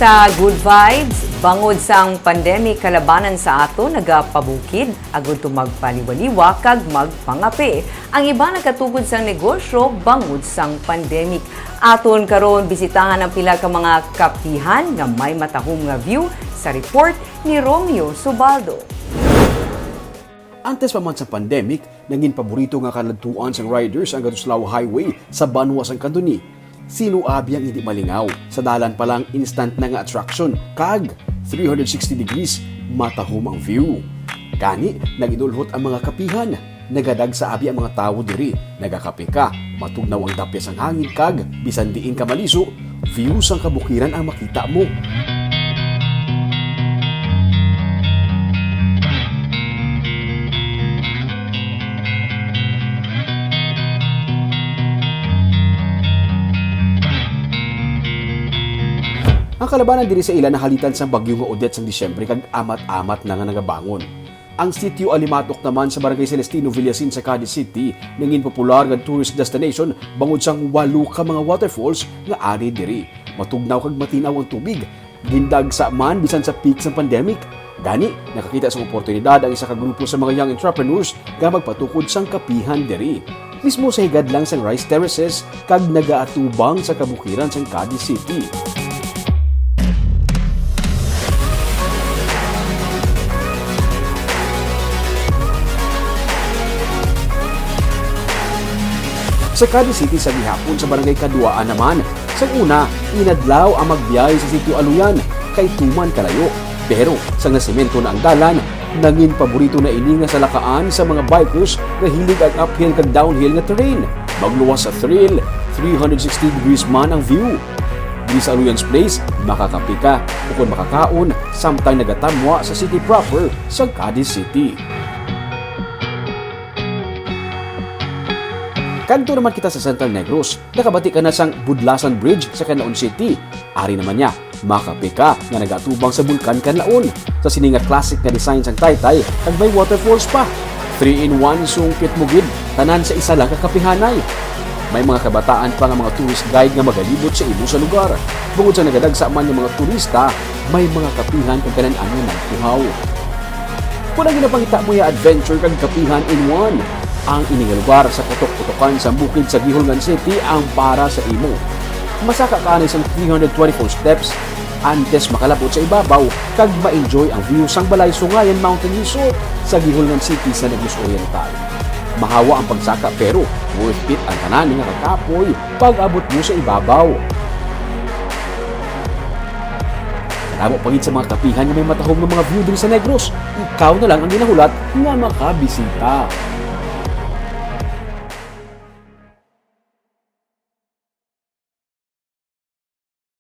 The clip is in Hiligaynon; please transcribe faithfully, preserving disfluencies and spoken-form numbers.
Sa Good Vibes, bangod sang pandemic, kalabanan sa aton nagapabukid agud to magpaliwaliwa kag magpangape. Ang iba nagatukod sang negosyo bangod sang pandemic. Aton karon bisitahan ang pila ka mga kapihan nga may matahom nga view sa report ni Romeo Subaldo. Antes pa man sa pandemic, nangin paborito nga kaladtuan sang riders ang Katuslaw Highway sa banwa sang Candoni. Sino abi ang hindi malingaw? Sa dalan pa lang, instant na nga attraction, kag three hundred sixty degrees, matahom ang view. Gani, nag-inulhot ang mga kapihan. Nagadagsa abi ang mga tawo diri. Nagakape ka, matugnaw ang dapya sang hangin, kag bisan diin ka maliso, view sang kabukiran ang makita mo. Ang kalabanan diri sa ila nahalitan sang bagyo nga Odette sang Disyembre kag amat-amat na nga nagabangon. Ang Sitio Alimatok naman sa Barangay Celestino Villasin sa Cadiz City nangin popular nga tourist destination bangod sang walo ka mga waterfalls nga ari diri. Matugnaw kag matinaw ang tubig. Gindagsa man bisan sa peak sang pandemic. Gani, nakakita sang oportunidad ang isa ka grupo sa mga young entrepreneurs nga magpatukod sang kapihan diri, mismo sa higad lang sang rice terraces kag nagaatubang sa kabukiran sang Cadiz City. Sa Cadiz City sa gihapon, sa Barangay Kaduaan naman, sang una, inadlaw ang magbiyahe sa Sitio Aluyan kay tuman kalayo. Pero sang nasemento na ang dalan, nangin paborito na ini nga salakaan sa mga bikers nga hilig ang uphill kag downhill nga terrain. Magluwas sa thrill, three hundred sixty degrees man ang view. Diri sa Aluyan's Place, makakape ka ukon makakaon samtang nagatamwa sa city proper sa Cadiz City. Kadto naman kita sa Central Negros. Nakabati ka na sang Budlasan Bridge sa Canlaon City? Ari naman niya, makape ka nga nagaatubang sa Bulkan Canlaon. Sa sini nga classic nga design sang taytay, kag may waterfalls pa. Three-in-one, sungkit mo gid, tanan sa isa lang ka kapihanay. May mga kabataan pa nga mga tourist guide nga magalibot sa imo sa lugar. Bangod sa nagadagsa man nga mga turista, may mga kapihan kag kanan-an nga nagkuhaw. Kon ang ginapangita mo ya adventure kag kapihan in one, ang ini nga lugar sa putok-putokan sa bukid sa Guihulngan City ang para sa imo. Masaka ka anay sang three hundred twenty-four steps antes makalabot sa ibabaw kag ma-enjoy ang view sang Balay Sungayan Mountain Resort sa Guihulngan City sa Negros Oriental. Mahawa ang pagsaka, pero worth it ang tanan nga kakapoy pag-abot mo sa ibabaw. Kadamo pa gid sa mga kapihan nga may matahom nga mga view diri sa Negros. Ikaw na lang ang ginahulat nga makabisita.